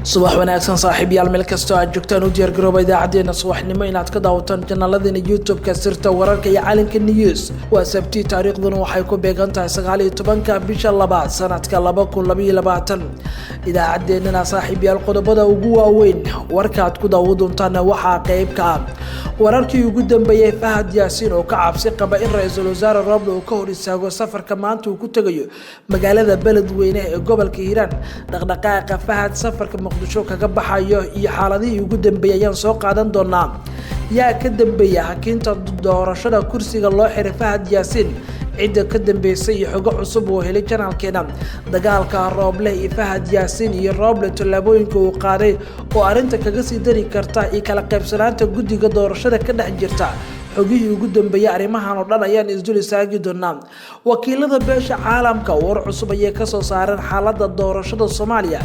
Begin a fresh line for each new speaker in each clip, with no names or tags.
Subax wanaagsan, saaxiibyaal, meel kastoo aad joogtaan, u diyaargarooba idaacadeena subaxnimo inaad ka daawataan janaladeena YouTube-ka Sirta Wararka iyo Calanka News. Waa Sabti, taariikhduna waxay ku beegan tahay 19-ka bisha labaad, sanadka 2022. Idaacaddeenana, saaxiibyaal, qodobada ugu waaweyn warka aad ku daawo doontaana waxaa qeyb ka ah wararkii ugu dambeeyey Fahad Yaasiin oo ka cabsi qaba in Ra-iisul Wasaare Roble uu ka hor istaago safarka maanta uu ku tegayo magaalada Beledweyne ee gobolka Hiiraan. Dhaqdhaqaaqa Fahad safarka Muqdisho kaga baxayo iyo xaaladihii ugu dambeeyey ayaan soo qaadan doonaa. Yaa ka dambeeya hakinta doorashada kursiga loo xiray Fahad Yaasiin? Cidda ka dambeysay iyo xogo cusub oo helay janaalkeena. Dagaalka Rooble iyo Fahad Yaasiin iyo Rooble tallaabooyinka uu qaaday oo arrinta kaga sii dari karta, iyo kala qaybsanaanta guddiga doorashada ka dhex jirta, xogihii ugu dambeeyay arrimahan oo dhan ayaan isdul istaagi doonaa. Wakiilada beesha caalamka war cusub ayay kasoo saareen xaaladda doorashada Soomaaliya.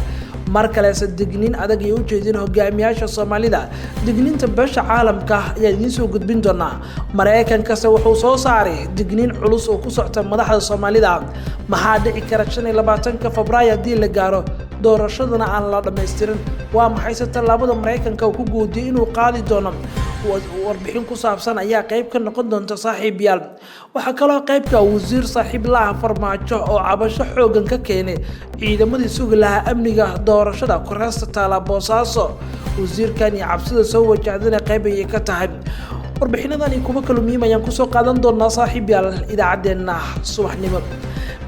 Mar kalese digniin adag ay u jeedin hogaamiyaasha Soomaalida. Digniinta beesha caalamka ayaa idiin soo gudbin doonaa. Maraykankase wuxuu soo saaray digniin culus oo ku socta madaxda Soomaalida. Maxaa dhici kara 25-ka Febraayo haddii la gaaro, doorashadana aan la dhammaystirin? Waa maxayse tallaabada Maraykanka uu ku goodiyay inuu qaadi doono? Warbixin ku saabsan ayaa qayb ka noqon doonta, saaxiibyaal. Waxaa kaloo qaybka wasiir saaxiib laha Farmaajo oo cabasho xoogan ka keenay ciidamadii sugi lahaa amniga doorashada kuraasta taala Boosaaso. Wasiirkan iyo cabsida soo wajahdana qayb ayay ka tahay. Warbixinadan iyo kuwo kaloo muhiim ayaan kusoo qaadan doonaa, saaxiibyaal, idaacaddeenna subaxnimo.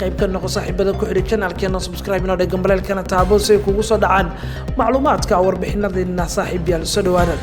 Qayb ka noqo saaxiibada ku xidhi janaalkeena, subscribe inoo dhegan, baleelkana taabo si ay kugu soo dhacaan macluumaadka warbixinadeena. Saaxiibyaal, soo dhawaada.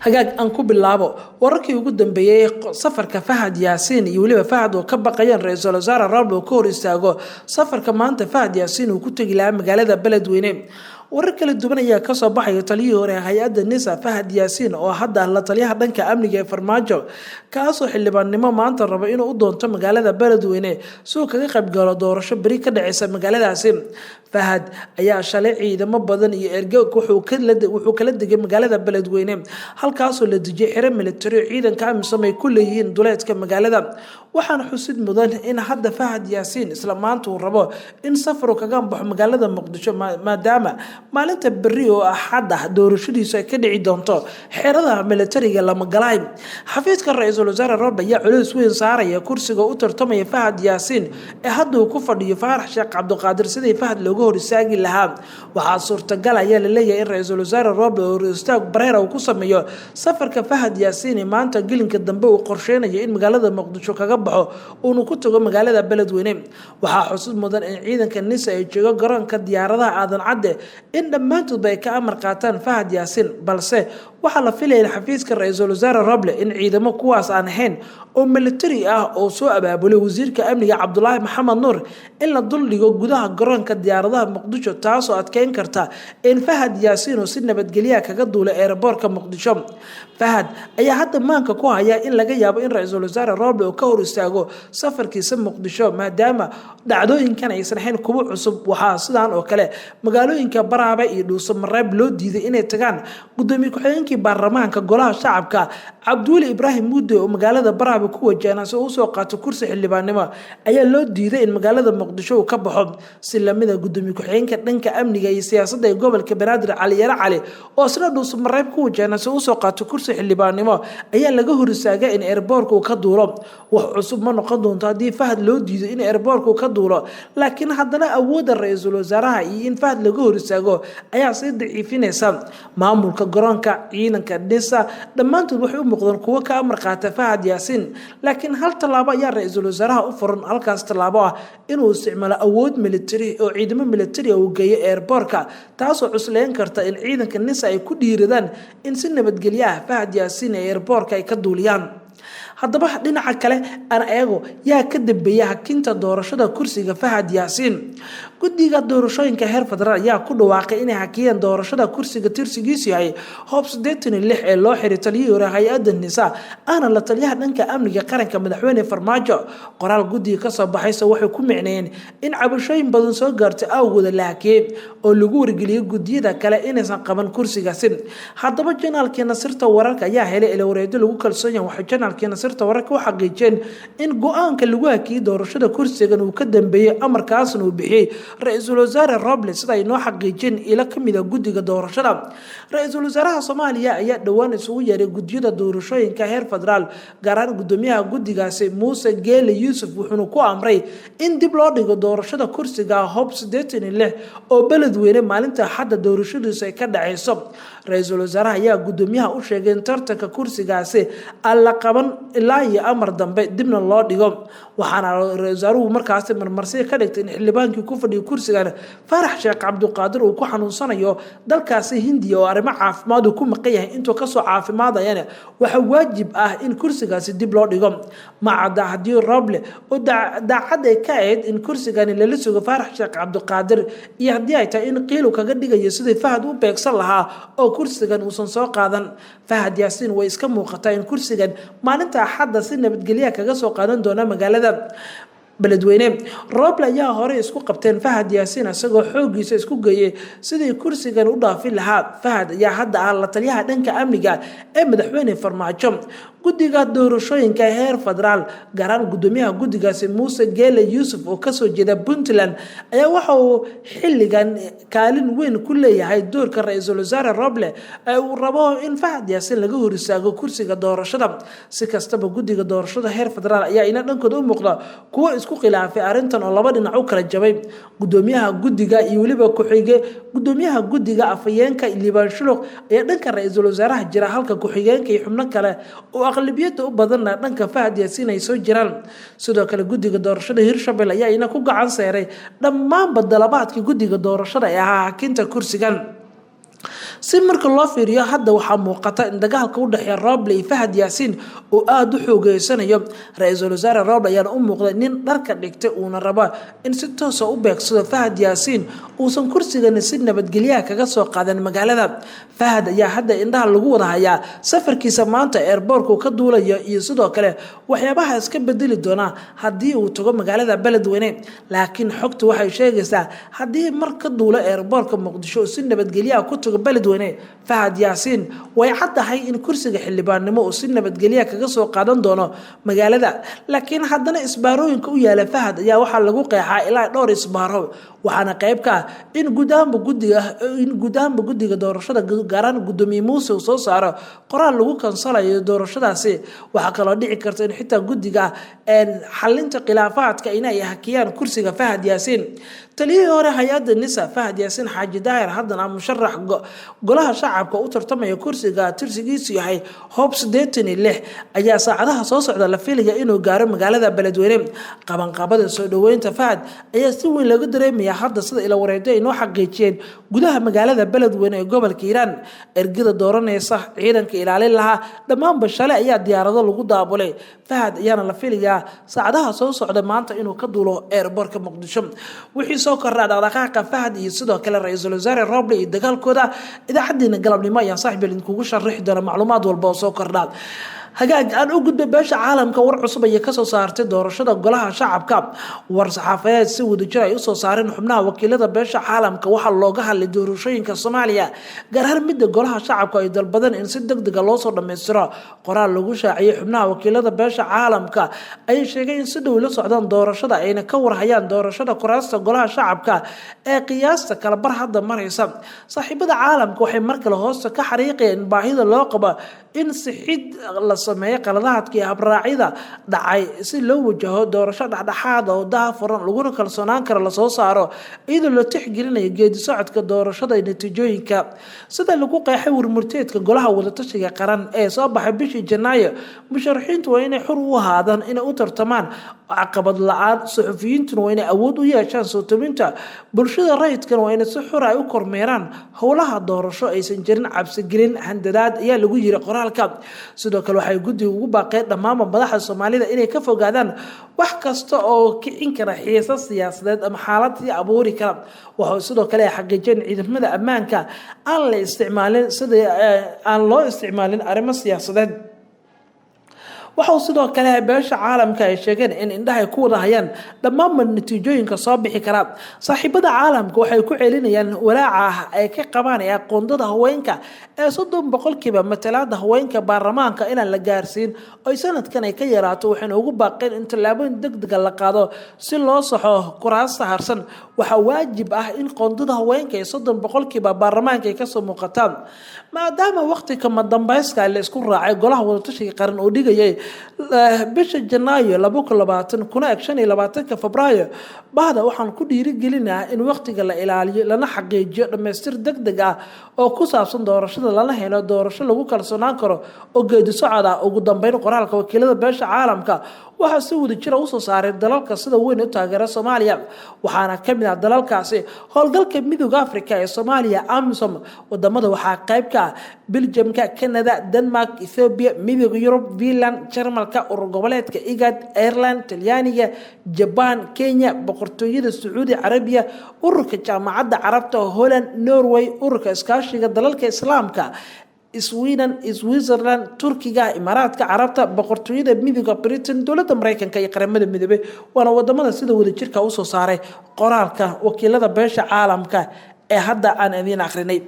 Hagaag, aan ku bilaabo wararkii ugu dambeeyey safarka Fahad Yaasiin iyo weliba Fahad oo ka baqayeen Ra-iisul Wasaare Roble oo ka hor istaago safarka maanta Fahad Yaasiin uu ku tegi lahaa magaalada Beledweyne. Warar kala duwan ayaa kasoo baxaya taliyihii hore hay-adda NISA, Fahad Yaasiin, oo hadda la taliyaha dhanka amniga ee Farmaajo, kaasoo xildhibaannimo maanta rabo inuu u doonto magaalada Beledweyne si uu kaga qaybgalo doorasho beri ka dhaceysa magaaladaasi. Fahad ayaa shalay ciidamo badan iyo erge wuxuu kala degay magaalada Beledweyne, halkaasoo la dejiyay xero military ciidanka AMISOM ay ku leeyihiin duleedka magaalada. Waxaana xusid mudan in hadda Fahad Yaasiin isla maanta uu rabo in safaru kaga baxo magaalada Muqdisho, maadaama maalinta berri oo Axadda doorashadiisu ay ka dhici doonto xerada militariga Lamagalaay. Xafiiska Ra-iisul Wasaare Roble ayaa culays weyn saaraya kursiga u tartamaya Fahad Yaasiin ee hadda uu ku fadhiyo Faarax Sheekh Cabdiqaadir sidii Fahad looga hor istaagi lahaa. Waxaa suurtagal ayaa laleeyahay in Ra-iisul Wasaare Roble hor istaag bareera uu ku sameeyo safarka Fahad Yaasiin ee maanta gelinka dambe uu qorsheynayo in magaalada Muqdisho kaga baxo uuna ku tago magaalada Beledweyne. Waxaa xusid mudan in ciidanka NISA ay joogo garoonka diyaaradaha Aadan Cadde in dhammaantoodba ay ka amar qaataan Fahad Yaasiin, balse waxaa la filaya xafiiska Ra-iisul Wasaare Roble in ciidamo kuwaas aan ahayn oo militari ah oo soo abaabulay wasiirka amniga Cabdulaahi Maxamed Nuur in la duldhigo gudaha garoonka diyaaradaha Muqdisho, taasoo adkeyn karta in Fahad Yaasiin oo si nabadgelyaha kaga duulay eeraboorka Muqdisho. Fahad ayaa hadda maanka ku haya in laga yaabo in Ra-iisul Wasaare Roble uu ka hor istaago safarkiisa Muqdisho, maadaama dhacdooyinkan aysan ahayn kuwo cusub. Waxaa sidaan oo kale magaalooyinka Baraaba iyo Dhuuso Mareeb loo diiday inay tagaan gudoomiye ku-xigeenkii baarlamaanka Golaha Shacabka, Cabdiweli Ibraahim Muudde, oo magaalada Baraaba ku wajahna si uu usoo qaato kursi xildhibaannimo ayaa loo diiday in magaalada Muqdisho uu ka baxo. Si lamida gudoomiye ku-xigeenka dhanka amniga iyo siyaasadda ee gobolka Banaadir, Cali Yare Cali, oo isna Dhuuso Mareeb ku wajahna si uu usoo qaato kursi xildhibaannimo ayaa laga hor istaagay in airboorka uu ka duulo. Wax cusub ma noqon doonto haddii Fahad loo diido in airboorka uu ka duulo, laakiin haddana awoodda ra-iisul wasaaraha iyo in Fahad laga hor istaago ayaa sii daciifinaysa. Maamulka garoonka, ciidanka NISA, dhammaantood waxay u muuqdeen kuwo ka amar qaata Fahad Yaasiin, laakiin hal tallaabo ayaa ra-iisul wasaaraha u furan, halkaas tallaabo ah inuu isticmaalo awood military oo ciidamo military uu geeyo airboorka, taasoo cusleyn karta in ciidanka NISA ay ku dhiiradaan in si nabadgelyo ah Fahad Yaasiin ee airboorka ay ka duuliyaan. Haddaba dhinaca kale aan eego, yaa ka dambeeya hakinta doorashada kursiga Fahad Yaasiin? Guddiga doorashooyinka heer federaal ayaa ku dhawaaqay inay hakiyeen doorashada kursiga tirsigiisu yahay Hoob 86 ee loo xiray taliyihii hore hay-adda NISA ahna la taliyaha dhanka amniga qaranka, madaxweyne Farmaajo. Qoraal guddiga kasoo baxayse waxay ku micneeyeen in cabashooyin badan soo gaartay awgooda la hakiyey, oo lagu wargeliyey guddiyada kale inaysan qaban kursigaasi. Haddaba janaalkeena Sirta Wararka ayaa helay ilawareedo lagu kalsoon yahay. Waxay janaalkeena Sirta Wararka u xaqiijiyeen in go-aanka lagu hakiyey doorashada kursigan uu ka dambeeyey amarkaasna uu bixiyey ra-iisul wasaare Roble, sida ay noo xaqiijiyeen ilo kamid a guddiga doorashada. Ra-iisul wasaaraha Soomaaliya ayaa dhowaan isugu yeeray guddiyada doorashooyinka heer federaal, gaar ahaan gudoomiyaha guddigaasi Muuse Geele Yuusuf, wuxuuna ku amray in dib loo dhigo doorashada kursiga Hob 86 oo Beledweyne maalinta Axadda doorashadiisu ay ka dhaceyso. Ra-iisul wasaaraha ayaa gudoomiyaha u sheegay in tartanka kursigaasi aan la qaban ilaa iyo amar dambe, dibna loo dhigo. Waxaana ra-isul wasaaruhu markaasi marmarsiya ka dhigtay in xildhibaankii ku fadhiyay kursigan, Faarax Sheekh Cabdiqaadir, uu ku xanuunsanayo dalkaasi Hindiya oo arrimo caafimaad uu ku maqan yahay. Intuu kasoo caafimaadayana waxaa waajib ah in kursigaasi dib loo dhigo. Macadda haddii Roble oo daacad ay ka ahayd in kursigani lala sugo Faarax Sheekh Cabdiqaadir iyo haddii ay tahay in qiilu kaga dhigayo sidii Fahad u beegsan lahaa oo kursigan uusan soo qaadan Fahad Yaasiin. Way iska muuqataa in kursigan maalinta Axadda si nabadgelyaha kaga soo qaadan doona magaalada Beledweyne. Roble ayaa hore isku qabteen Fahad Yaasiin, isagoo xooggiisa isku geeyey sidii kursigan u dhaafin lahaa. Fahad ayaa hadda ah la taliyaha dhanka amniga ee madaxweyne Farmaajo. Guddiga doorashooyinka heer federaal, gaar ahaan gudoomiyaha guddigaasi Muuse Geele Yuusuf oo kasoo jeeda Puntland, ayaa waxa uu xilligan kaalin weyn ku leeyahay doorka ra-iisul wasaare Roble ee uu rabo in Fahad Yaasiin laga hor istaago kursiga doorashada. Si kastaba, guddiga doorashada heer federaal ayaa ina dhankooda u muuqda kuwo isku khilaafay arrintan oo laba dhinac u kala jabay. Gudoomiyaha guddiga iyo weliba ku-xige gudoomiyaha guddiga, afhayeenka Liibaan Shuluq, ayaa dhanka ra-iisul wasaaraha jira, halka ku-xigeenka iyo xubno kale oo aqlabiyada u badanna dhanka Fahad Yaasiin ay soo jiraan. Sidoo kale, guddiga doorashada Hirshabelle ayaa ina ku gacan seeray dhammaanba dalabaadkii guddiga doorashada ee ahaa hakinta kursigan. Si marka loo fiiriyo, hadda waxaa muuqata in dagaalka u dhexeeya Roble iyo Fahad Yaasiin uu aada u xoogeysanayo. Ra-iisul wasaare Roble ayaana u muuqday nin dharka dhigtay, uuna raba in si toosa u beegsado Fahad Yaasiin, uusan kursigani si nabadgelyaha kaga soo qaadan magaalada. Fahad ayaa hadda indhaha lagu wada hayaa safarkiisa maanta airport-ku ka duulayo iyo sidoo kale waxyaabaha iska bedeli doona haddii uu tago magaalada Beledweyne. Laakiin xogtu waxay sheegaysaa haddii mar ka duulo airport-ka Muqdisho si nabadgelyaha ku tago Beledweyne Fahad Yaasiin, way caddahay in kursiga xildhibaannimo uu si nabadgelyaha kaga soo qaadan doono magaalada. Laakiin haddana isbaarooyinka u yaala Fahad ayaa waxaa lagu qeexaa ilaa dhowr isbaaro, waxaana qayb ka ah in guud ahaanba guddiga doorashada, gaaraan gudoomiye Muuse, uu soo saaro qoraal lagu kansalayo doorashadaasi. Waxaa kaloo dhici karta in xitaa guddiga xalinta khilaafaadka inay hakiyaan kursiga Fahad Yaasiin. Taliyihii hore hay-adda NISA, Fahad Yaasiin Xaaji Daahir, haddana musharax golaha shacabka u tartamaya kursiga tirsigiisu yahay Hoob 86, ayaa saacadaha soo socda la filaya inuu gaaro magaalada Beledweyne. Qabanqaabada soo dhoweynta Fahad ayaa si weyn looga dareemaya hadda, sida ilawareedo ay noo xaqiijiyeen, gudaha magaalada Beledweyne ee gobolka Hiiraan. Ergada dooranaysa, ciidanka ilaalin lahaa, dhammaanba shalay ayaa diyaarado lagu daabulay. Fahad ayaana la filayaa saacadaha soo socda maanta inuu ka duulo airport-ka Muqdisho. Wixii soo kordhaa dhaqdhaqaaqa Fahad iyo sidoo kale ra-iisul wasaare Roble iyo dagaalkooda, idaacadeena galabnimo ayaan saaxiib idinkugu sharaxi doona macluumaad walba oo soo kordhaa. Hagaag, aan u gudbay. Beesha caalamka war cusub ayay kasoo saartay doorashada golaha shacabka. War saxaafadeed si wadajir ay usoo saareen xubnaha wakiilada beesha caalamka waxaa looga hadlay doorashooyinka Soomaaliya, gaar ahaan midda golaha shacabka ay dalbadeen in si deg dega loosoo dhammaystiro. Qoraal lagu shaaciyey xubnaha wakiilada beesha caalamka ayay sheegay in si dhow la socdaan doorashada, ayna ka warhayaan doorashada kuraasta golaha shacabka ee qiyaasta kalabar hadda maraysa. Saaxiibada caalamka waxay mar kale hoosta ka xariiqayeen baahida loo qabo in sixid la sameeyo qaladaadka iyo habraacyada dhacay si loo wajaho doorasho dhexdhexaada oo daha furan laguna kalsoonaan karo lasoo saaro, iyadoo la tixgelinayo geedi socodka doorashada iyo natiijooyinka sida lagu qeexay warmurteedka golaha wadatashiga qaran ee soo baxay bishii Janaayo. Musharaxiintu waa inay xur u ahaadaan inay u tartamaan caqabad la-aan, suxufiyiintuna waa inay awood u yeeshaan soo tabinta, bulshada rayidkana waa inay si xura ay u kormeeraan howlaha doorasho, aysan jirin cabsigelin, handadaad, ayaa lagu yiri qoraalka. Sidoo kale, waxay guddiga ugu baaqeen dhammaanba madaxda Soomaalida inay ka fogaadaan wax kasta oo kicin kara xiisa siyaasadeed ama xaalad sii abuuri kara. Waxau sidoo kale ay xaqiijiyeen ciidamada ammaanka aan la isticmaalin sidii aan loo isticmaalin arrimo siyaasadeed. Waxauu sidoo kale beesha caalamka ay sheegeen in indhahay ku wada hayaan dhammaanba natiijooyinka soo bixi karaa. Saaxiibada caalamka waxay ku celinayaan walaaca ah ay ka qabaan ee aqoondada haweenka ee 30% matalaada haweenka baarlamaanka inaan la gaarsiin oy sanadkan ay ka yaraato. Waxayna ugu baaqeen in tallaabooyin degdega la qaado si loo saxo kuraasta harsan. Waxaa waajib ah in qoondada haweenka ee 30% baarlamaanka ay kasoo muuqataan, maadaama waqti kama dambayska la isku raacay golaha wadatashiga qaran oo dhigayay bisha Janaayo 2020 kuna eg 25-ka Febraayo. Bahda waxaan ku dhiirigelinaa in waqtiga la ilaaliyo, lana xaqiijiyo dhammaystir deg deg ah oo ku saabsan doorashada, lana helo doorasho lagu kalsoonaan karo oo geedi socod ah. Ugu dambeyn, qoraalka wakiilada beesha caalamka waxaa si wadajira usoo saaray dalalka sida weyn u taageera Soomaaliya, waxaana kamid ah dalalkaasi howlgalka Midooda Africa ee Soomaaliya, AMISOM. Wadamada waxaa qayb ka ah Beljamka, Canada, Denmark, Ethiopia, Midooda Yurub, Finland, Jarmalka, urur goboleedka IGAD, Ireland, Talyaaniga, Jaban, Kenya, Boqortooyada Sacuudi Carabiya, ururka Jaamacadda Carabta, Holland, Norway, ururka iskaashiga dalalka Islaamka, Sweden, Switzerland, Turkiga, Imaaraadka Carabta, Boqortooyada Midooda Britain, dowladda Mareykanka iyo Qaramada Midoobey. Waana wadamada sida wadajirka usoo saaray qoraalka wakiilada beesha caalamka ee hadda aan idiin akrinay.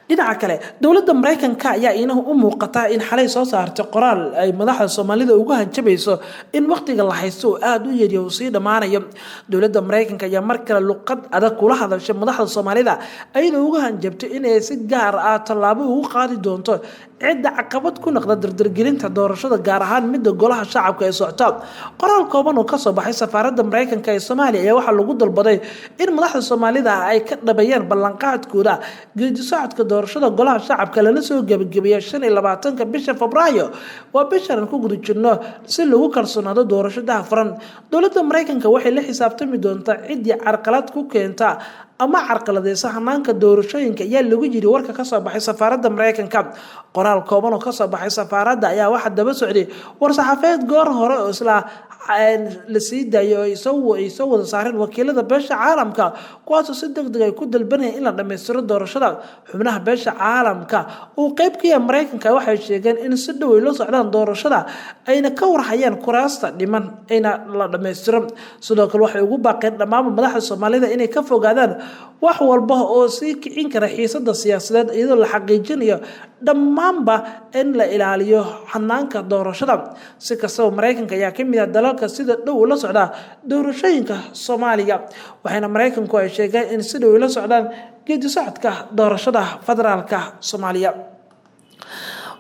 Dhinaca kale, dowladda Mareykanka ayaa inahu u muuqata in xalay soo saartay qoraal ay madaxda Soomaalida ugu hanjabayso in waqtiga la haysto uu aada u yarya, uu sii dhammaanayo. Dowladda Mareykanka ayaa mar kale luqad adag kula hadashay madaxda Soomaalida, ayadoo ugu hanjabtay inay si gaar ah tallaabo ugu qaadi doonto cidda caqabad ku noqda dardargelinta doorashada, gaar ahaan midda golaha shacabka ee socta. Qoraal kooban oo kasoo baxay safaaradda Mareykanka ee Soomaaliya ayaa waxaa lagu dalbaday in madaxda Soomaalida ay ka dhabayaan ballanqaadkooda geedi socodka doorashada golaha shacabka, lana soo gebagabeeya 25-ka bisha Febraayo, waa bishan aan ku guda jirno, si lagu kalsoonaado doorasho daahfuran. Dowladda Mareykanka waxay la xisaabtami doontaa ciddii carqalad ku keenta ama carqaladeysa hanaanka doorashooyinka, ayaa lagu yiri warka kasoo baxay safaaradda Mareykanka. Qoraal kooban oo kasoo baxay safaaradda ayaa waxaa daba socday war-saxaafeed goor hore oo isla la sii daayay oo ay soo wada saareen wakiilada beesha caalamka, kuwaasoo si deg deg ay ku dalbanayeen in la dhammaystiro doorashada. Xubnaha beesha caalamka uu qeyb ka yahay Mareykanka waxay sheegeen in si dhow ay la socdaan doorashada, ayna ka warhayaan kuraasta dhiman ayna la dhammaystiro. Sidoo kale waxay ugu baaqeen dhammaanba madaxda Soomaalida inay ka fogaadaan wax walba oo sii kicin kara xiisada siyaasadeed, iyadoo la xaqiijinayo dhammaanba in la ilaaliyo hanaanka doorashada. Si kastaba, Mareykanka ayaa kamid ah dalalka sida dhow ula socda doorashooyinka Soomaaliya, waxayna Mareykanku ay sheegeen in si dhow ula socdaan geedi socodka doorashada federaalka Soomaaliya.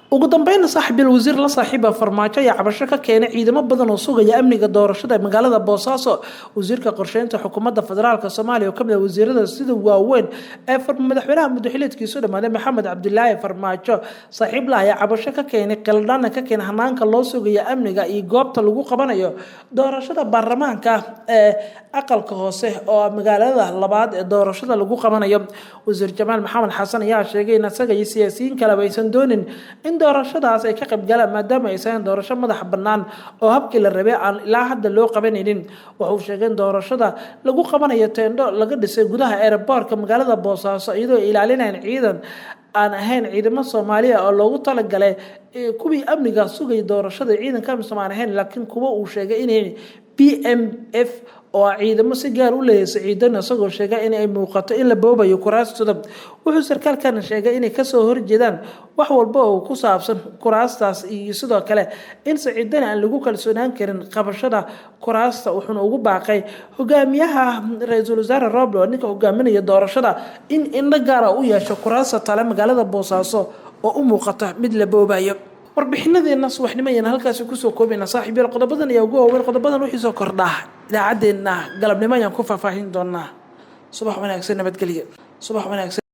Ugu dambeynna, saaxiibil wasiir la saaxiiba Farmaajo ayaa cabasho ka keenay ciidamo badan oo sugaya amniga doorashada ee magaalada Boosaaso. Wasiirka qorsheynta xukuumadda federaalka Soomaaliya, oo kamid ah wasiirada sida waaweyn ee madaxweynaha muddaxileedkiisu dhamaaday Maxamed Cabdilaahi Farmaajo saaxiib la, ayaa cabasho ka keenay, qildhana ka keenay hanaanka loo sugaya amniga iyo goobta lagu qabanayo doorashada baarlamaanka ee aqalka hoose, oo magaalada labaad ee doorashada lagu qabanayo. Wasiir Jamaal Maxamed Xasan ayaa sheegay in asaga iyo siyaasiyiin kaleba aysan doonin in doorashadaas ay ka qayb galaan, maadaama aysan doorasho madax bannaan oo habkii la rabay aan ilaa hadda loo qabanaynin. Wuxuu sheegay in doorashada lagu qabanayo teendho laga dhisay gudaha airport-ka magaalada Boosaaso, iyadoo ay ilaalinayaan ciidan aan ahayn ciidamo Soomaaliya oo loogu talagalay kuwii amniga sugay doorashada, ciidanka AMISOM aan ahayn, laakiin kuwa uu sheegay inay PMF oo ciidamo si gaar u leeyahay Saciidan, isagoo sheegay in ay muuqato in la boobayo kuraastooda. Wuxuu sarkaalkan sheegay inay kasoo horjeedaan wax walba oo ku saabsan kuraastaas, iyo sidoo kale in Saciidani aan lagu kalsoonaan karin qabashada kuraasta. Wuxuuna ugu baaqay hogaamiyaha ra-iisul wasaare Roble, oo ninka hogaaminaya doorashada, in indho gaara u yeesho kuraasta tale magaalada Boosaaso oo u muuqata mid la boobayo. Warbixinadeena subaxnimo ayaan halkaasi kusoo koobayna, saaxiib yaal. Qodobadan ayaa ugu waaweyn. Qodobadan wixii soo kordhaa idaacaddeenna galabnimo ayaan ku faahfaahin doonaa. Subax wanaagsan, nabadgelyo, subax wanaagsan.